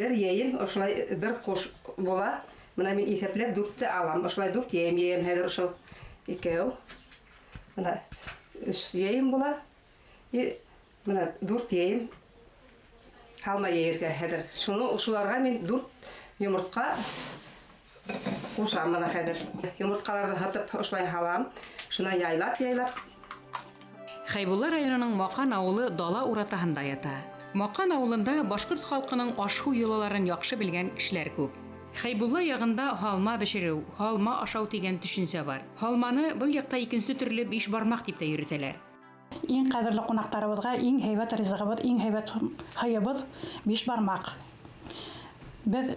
Бер йәйем ошолай бер ҡуш була. Бына мин иҫәпләп дүртте алам. Ошолай дүрт йәйем йәйәм хәҙер ошо икәү. Бына өс йәйем була. И бына дүрт йәйем һалма йәйергә хәҙер. Шуны ошоларға мин дүрт йомортҡа ҡушам бына хәҙер. Йомортҡаларҙы һытып ошолай һалам. Шунан яйлап-яйлап. Хәйбулла районының Маҡан ауылы дала уратаһында ята. Маҡан ауылында башҡорт халҡының аш-һыу йолаларын яҡшы белгән кешеләр күп. Хәйбулла ягында һалма бешереү, һалма ашау дигән төшөнсә бар. Һалманы был якта икенсе төрле бишбармаҡ дип тә йөрөтәләр. Иң ҡәҙерле ҡунаҡтарыбыҙға иң һәйбәт ризығыбыҙ, иң һәйбәт һыйыбыҙ, бишбармаҡ. Беҙ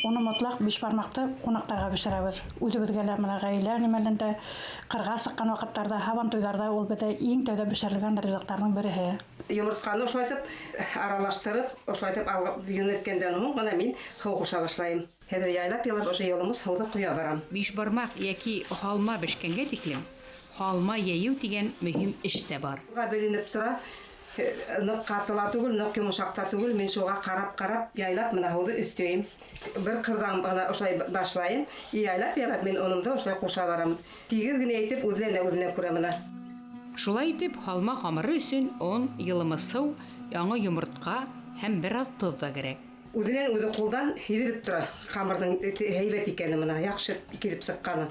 уны мотлаҡ бишбармаҡты ҡунаҡтарға бешерәбеҙ. Үҙебеҙгә лә менә ғаилә нимәләрендә ҡырға сыҡҡан ваҡыттарҙа, һабантуйҙарҙа ул беҙҙә иң тәүҙә бешерелгән ризыҡтарҙың береһе. Йомортҡаны ошолайтып аралаштырып, ошолайтып алып йүнәткәндән һуң ғына мин һыу ҡуша башлайым. Хәҙер яйлап-яйлап ошо йылымыс һыуҙы ҡоя барам. Бишбармаҡ йәки һалма бешкәнгә тиклем һалма йәйеү дигән мөһим эш тә бар. Һуға беленеп тора, ныҡ ҡаты ла түгел, ныҡ йомшаҡ та түгел. Мин шуға ҡарап-ҡарап яйлап менә һыуҙы өҫтәйем. Бер ҡырҙан ғына ошолай башлайым. И яйлап-яйлап мин ономдо ошолай ҡуша барам. Тигеҙ генә итеп үҙләнә үҙенә күрә менә. Шулай итеп, һалма камыры өсөн он, йылымы сыу, яңы йомортҡа һәм бераз тоҙ да кәрәк. Үҙенән үҙе ҡулдан һиҙелеп тора ҡамырҙың һәйбәт икәне мына, яҡшы килеп сыҡҡаны.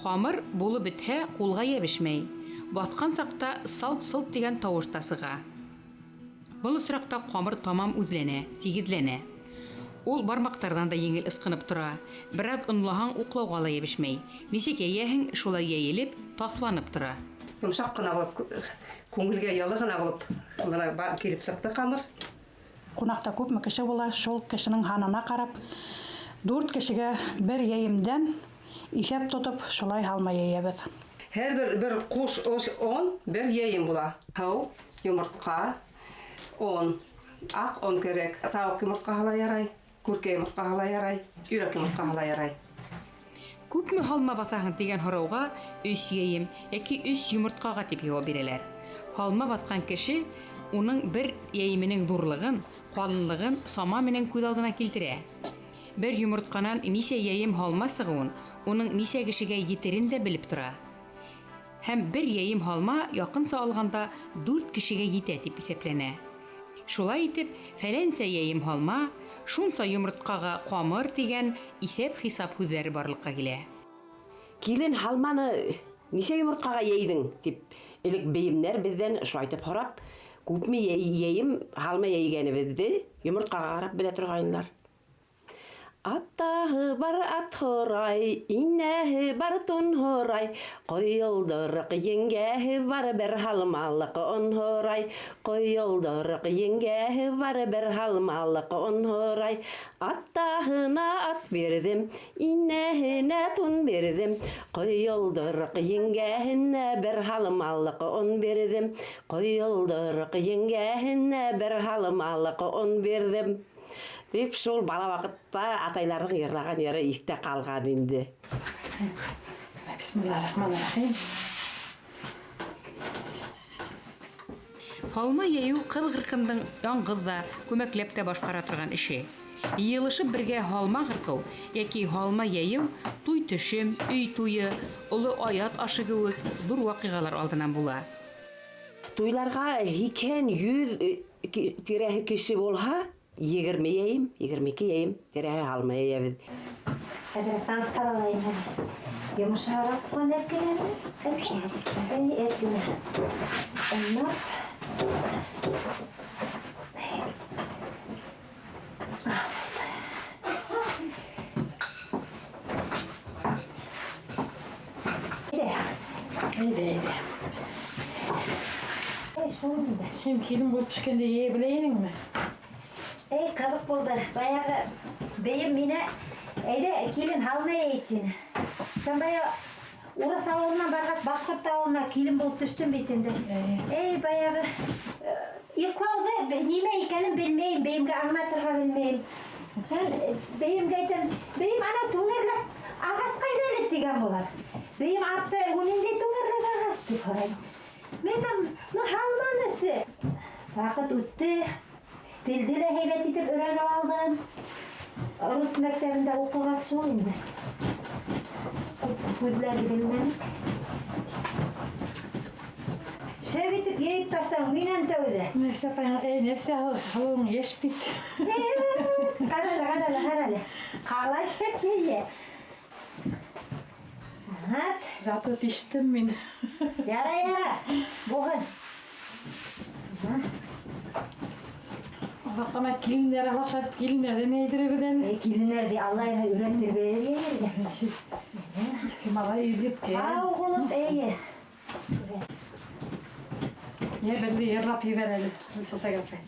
Камыр булып бетһә, кулга ябешмәй. Баскан чакта салт-солт дигән тавыш та чыга. Был очракта камыр тамам үзләнә, тигезләнә. Ул бармаҡтарҙан да еңел ысҡынып тора. Бераз онлаһаң, уклауға ла ябешмәй. Нисек йәйәһең, шулай йәйелеп, таҫланып тора. Йомшаҡ ҡына булып, күңелгә ялы ғына булып бына килеп сыҡты ҡамыр. Ҡунаҡта күпме кеше була, шул кешенең һанына ҡарап, дүрт кешегә бер йәйемдән иҫәп тотоп, шулай һалма йәйәбеҙ. Һәр бер, бер ҡуш ос он бер йәйем була. Һыу, йомортҡа, он. Аҡ он кәрәк. Тауыҡ йомортҡаһы ла ярай, күркә йомортҡаһы ла ярай, өйрәк йомортҡаһы ла ярай. Күпме һалма баҫаһың дигән һорауға өс йәйем йәки өс йомортҡаға дип яуап бирәләр. Һалма баҫҡан кеше уның бер йәйеменең ҙурлығын, ҡалынлығын сама менән күҙ алдына килтерә. Бер йомортҡанан нисә йәйем һалма сығыуын, уның нисә кешегә етерен дә белеп тора. Һәм бер йәйем һалма яҡынса алғанда дүрт кешегә етә дип иҫәпләнә. Шулай итеп, фәләнсә йәйем һалма, шунса йомортҡаға ҡамыр дигән иҫәп-хисап һүҙҙәре барлыҡҡа килә. Килен һалманы нисә йомортҡаға йәйҙең тип элек бейемнәр беҙҙән шулайтып һорап, күпме йәйем һалма йәйгәнебеҙҙе йомортҡаға ҡарап белә торғайнылар. Атаһы бар ат һорай, инәһе бар тун һорай, ҡойолдороҡ еңгәһе бар бер һалмалыҡ он һорай, ҡойолдороҡ еңгәһе бар бер һалмалыҡ он һорай. Атаһына ат бирҙем, инәһенә тун бирҙем, ҡойолдороҡ еңгәһенә бер һалмалыҡ он бирҙем, ҡойолдороҡ еңгәһенә бер һалмалыҡ он бирҙем. Тип шул бала ваҡытта атайларҙың йырлаған йыры иҫтә ҡалған инде. Бисмиллахиррахманиррахим. Һалма йәйеү ҡыҙ-ҡырҡындың яңғыҙ ҙа, күмәкләп тә башҡара торған эше. Йыйылышып бергә һалма ҡырҡыу йәки һалма йәйеү туй төшөм, өй туйы, оло аят ашы кеүек ҙур ваҡиғалар алдынан була. Туйларға һикһән, йөҙ тирәһе кеше булһа, 20 йәйем, 22 йәйем тирәһе һалма йәйәбеҙ. Хәҙер танысҡа алайым әле. Йомшағыраҡ булған әҙ генә. Әй, әҙ генә. Онлап. Әйҙә, әйҙә. Әй, шул инде. Һин килен булып төшкәндә йәйә белә инеңме? Эй, ҡыҙыҡ булды. Баяғы бейем мине, әйҙә, килен һалма йәй тине. Һәм бая урыҫ ауылынан барғас, башҡорт ауылына килен булып төштөм бит инде. Эй, баяғы йоҡлауҙы нимә икәнен белмәйем, бейемгә аңлатырға белмәйем. Һәм бейемгә әйтәм, бейем ана түңәрләп ағас ҡайҙа әле тигән була. Бейем аптырай, ул ниндәй түңәрләп ағас тип һорай. Мин әйтәм, ну һалманы эсе. Ваҡыт үтте. Телде лә һәйбәт итеп өйрәнеп алдым. Рус мәктәбендә уҡығас шул инде. Күп һүҙҙәрҙе белмәнек. Шәп итеп йәйеп ташлаң, минән тәүҙә. Нәфсә апайың, эй, Нәфсә һылыуың йәш бит. Ҡарале, ҡарале, ҡарале. Ҡалай шәп йәйә. Ат. Зато тиштем мин. Ярай, ярай. Булһын. Оҙаҡламай килендәр оҡшатып килендәрҙе әйҙеребеҙ әле. Эй, килендәрҙе Алла өйрәтер бирер. Малай ир еткән. Ау булып, эйе. Йә, берҙе йырлап ебәр әле, Гөлсәсәк апай.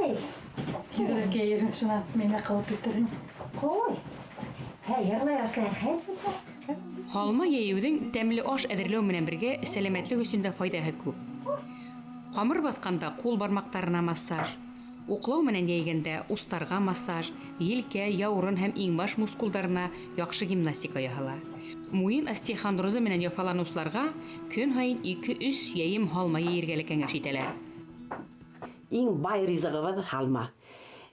Эй. Тиҙерәк йәйерһең, шунан мине ҡыуып етерһең. Ҡуй. Һә, йырлай башлайым, хәл. Һалма йәйеүҙең тәмле аш әҙерләү менән бергә сәләмәтлек өсөн дә файҙаһы күп. Ҡамыр баҫҡанда ҡул бармаҡтарына массаж, уҡлау менән йәйгәндә устарға массаж, елкә, яурын һәм иңбаш мускулдарына яҡшы гимнастика яһала. Муйын остеохондрозы менән яфаланыусыларға көн һайын 2-3 йәйем һалма йәйергә лә кәңәш итәләр. Иң бай ризығыбыҙ һалма.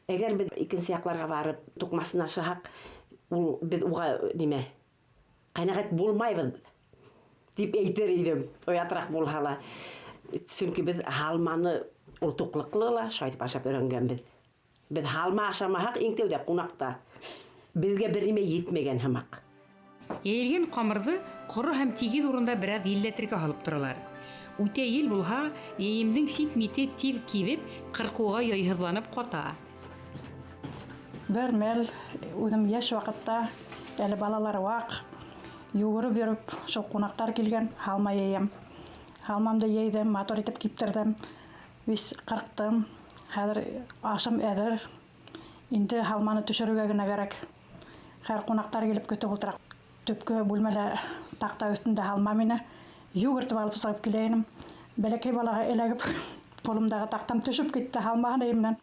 Әгәр беҙ икенсе яҡларға барып туҡмасын ашаһаҡ, ул беҙ уға нимә? Ҡәнәғәт булмайбыҙ тип әйтер инем, оятыраҡ булһа ла. Сөнки беҙ һалманы ул туҡлыҡлы ла шайтып ашап өйрәнгәнбеҙ. Беҙ һалма ашамаһаҡ, иң тәүҙә ҡунаҡта беҙгә бер нимә етмәгән һымаҡ. Йәйелгән ҡамырҙы ҡоро һәм тигеҙ урында бер аҙ елләтергә һалып торалар. Үтә ел булһа, йәйемдең сит мите тиҙ кибеп, ҡырҡыуға яйһыҙланып ҡата. Бер мәл үҙем йәш ваҡытта, әле балалар ваҡ, йүгереп йөрөп, шул ҡунаҡтар килгән, һалма йәйәм. Һалмамды йәйҙем, матур итеп киптерҙем, вис ҡырҡтым. Хәҙер ашым әҙер. Инде һалманы төшөрөргә генә кәрәк. Хәҙер ҡунаҡтар килеп көтөп ултыра. Төпкө бүлмәлә таҡта өҫтөндә һалма мине йүгертеп алып сығып килә инем. Бәләкәй балаға эләгеп, ҡулымдағы таҡтам төшөп китте һалмаһын менән.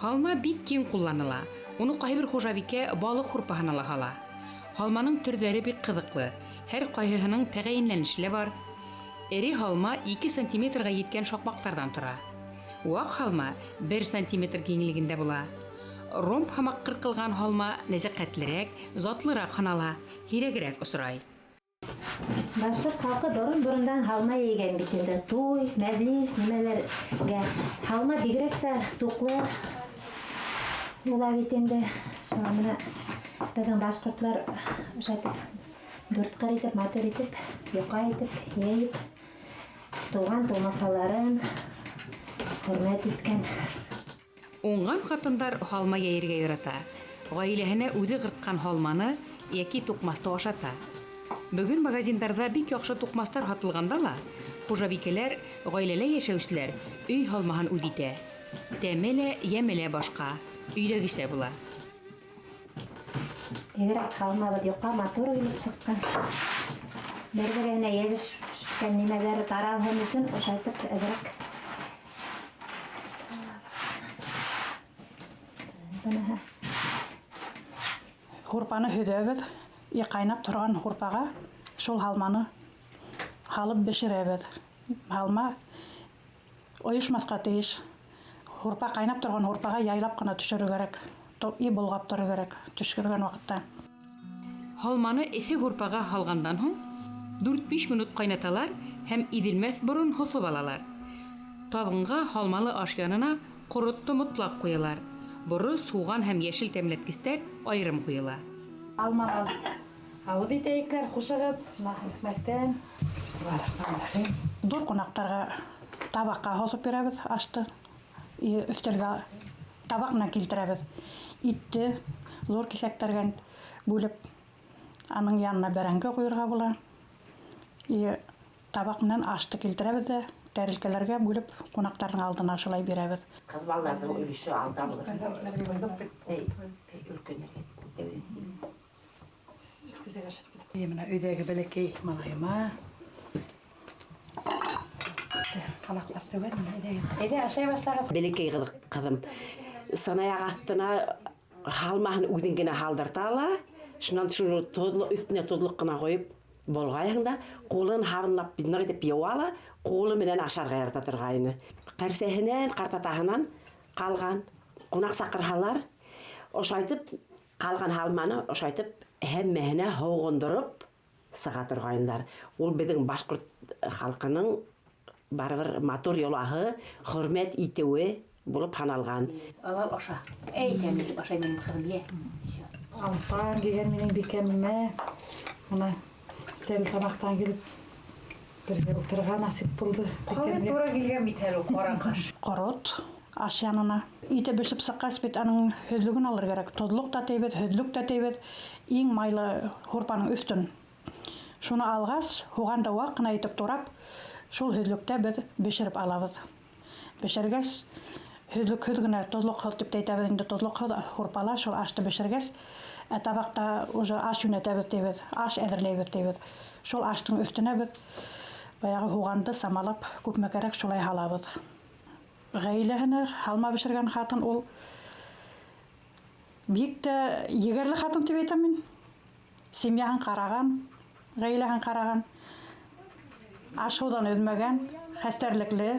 Һалма бик киң ҡулланыла. Уны ҡайһы бер хужабикә балыҡ һурпаһына ла һала. Һалманың төрҙәре бик ҡыҙыҡлы. Һәр ҡайһыһының тәғәйенләнеше лә бар. Эре һалма 2 сантиметрға еткән шаҡмаҡтарҙан тора. Ваҡ һалма 1 сантиметр киңлегендә була. Ромб һымаҡ ҡырҡылған һалма нәзәкәтлерәк, затлыраҡ һанала, һирәгерәк осрай. Башҡорт халҡы борон-борондан һалма йәйгән бит инде. Туй, мәжлис, нимәләргә һалма бигерәк тә туҡлы була бит инде. Шуға бына беҙҙең башҡортлар ошайтып дүрт ҡыр итеп, матур итеп, йоҡа итеп, йәйеп, туған тыумасаларын хөрмәт иткән. Уңған ҡатындар һалма йәйергә ярата. Ғаиләһенә үҙе ҡырҡҡан һалманы йәки туҡмасты ашата. Бөгөн магазиндарҙа бик яҡшы туҡмастар һатылғанда ла, хужабикәләр, ғаиләлә йәшәүселәр өй һалмаһын үҙ итә. Тәме лә, йәме лә башҡа, өйҙәгесә була. Бигерәк һалмабыҙ йоҡа матур килеп сыҡҡан. Бер-береһенә йәбешкән нимәләре таралһын өсөн ошайтып әҙерәк. Быныһы. Һурпаны һөҙәбеҙ, ҡайнап торған һурпаға шул һалманы һалып бешерәбеҙ. Һалма ойошмаҫҡа тейеш. Һурпа ҡайнап торған һурпаға яйлап ҡына төшөрөү кәрәк. И болғап торор кәрәк төшөргән ваҡытта. Һалманы эҫе һурпаға һалғандан һуң 4-5 минут ҡайнаталар һәм иҙелмәҫ борон һоҫоп алалар. Табынға һалмалы аш янына ҡоротто мотлаҡ ҡуялар. Борос, һуған һәм йәшел тәмләткестәр айырым ҡуйыла. Алмаған ауыҙ итәйектәр, хушығыҙ, рәхмәттән. Ҙур ҡунаҡтарға табаҡҡа һоҫоп бирәбеҙ ашты. Өҫтәлгә табаҡ менән килтерәбеҙ. Итте ҙур киҫәктәргә бүлеп, аның янына бәрәңге ҡуйырға була. Табаҡ менән ашты килтерәбеҙ ҙә тәрилкәләргә бүлеп ҡунаҡтарҙың алдына шулай бирәбеҙ. Ҡыҙ балаларҙың өлөшө алда булыр. Бына өйҙәге бәләкәй малайыма. Ҡалаҡлар түгел, өйҙәге. Әйҙә, ашай башлағыҙ. Бәләкәй ҡыҙым сынаяҡ аҫтына һалмаһын үҙен генә һалдырта ла, шунан шуны тоҙло өҫтөнә тоҙлоҡ ҡына ҡуйып болғайһың да, ҡулын һабынлап ныҡ итеп йыуа ла, ҡулы менән ашарға ярата торғайны. Ҡәрсәһенән, ҡартатаһынан ҡалған. Ҡунаҡ саҡырһалар, ошайтып ҡалған һалманы ошайтып һәммәһенә һыуғындырып сыға торғайнылар. Ул беҙҙең башҡорт халҡының барыбер матур йолаһы, хөрмәт итеүе булып һаналған. Алар аша. Әй, тәмле ашай минең ҡыҙым, йә. Всё. Алыстан килгән минең бикәмә. Бына Стәрлетамаҡтан килеп бергә ултырырға насип булды. Ҡалай тура килгән бит әле ул ҡараңғаш. Ҡорот аш янына. Ите бешеп сыҡҡас бит аның һөҙлөгөн алыр кәрәк. Тоҙлоҡ та тейбеҙ, һөҙлөк тә тейбеҙ. Иң майлы һурпаның өҫтөн. Шуны алғас, һуғанды ваҡ ҡына итеп турап, шул һөҙлөктә беҙ бешереп алабыҙ. Бешергәс, һөҙлөкһөҙ генә, тоҙлоҡһоҙ тип тә әйтәбеҙ инде, тоҙлоҡһоҙ һурпала шул ашты бешергәс, ә табаҡта уже аш йүнәтәбеҙ тейбеҙ, аш әҙерләйбеҙ тейбеҙ. Шул аштың өҫтөнә беҙ баяғы һуғанды самалап күпме кәрәк шулай һалабыҙ. Ғаиләһенә һалма бешергән ҡатын ул бик тә егәрле ҡатын тип әйтәм мин. Семьяһын ҡараған, ғаиләһен ҡараған, ашыуҙан өҙмәгән, хәстәрлекле,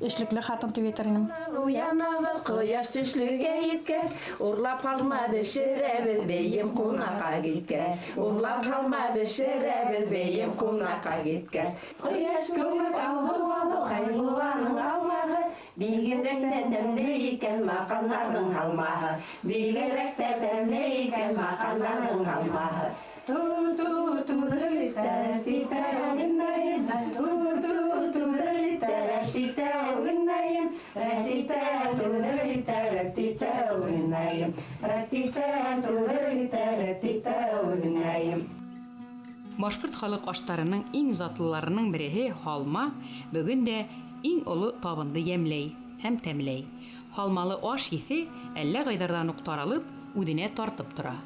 эшлекле ҡатын тип әйтер инем. Уянабыҙ, ҡояш төшлөгә еткәс, урлап һалма бешерәбеҙ, бейем ҡунаҡҡа киткәс. Урлап һалма бешерәбеҙ, бейем ҡунаҡҡа киткәс. Ҡояш кеүек алһыу-алһыу Хәйрулланың алмаһы, бигерәк тә тәмле икән маҡандарҙың һалмаһы. Бигерәк тә тәмле икән маҡандарҙың һалмаһы. Башҡорт халыҡ аштарының иң затлыларының береһе һалма бөгөн дә иң оло табынды йәмләй һәм тәмләй. Һалмалы аш еҫе әллә ҡайҙарҙан уҡ таралып, үҙенә тартып тора.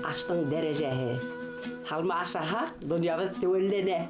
Аштың дәрәжәһе. Һалма ашаһаҡ, донъябыҙ теүәлләнә.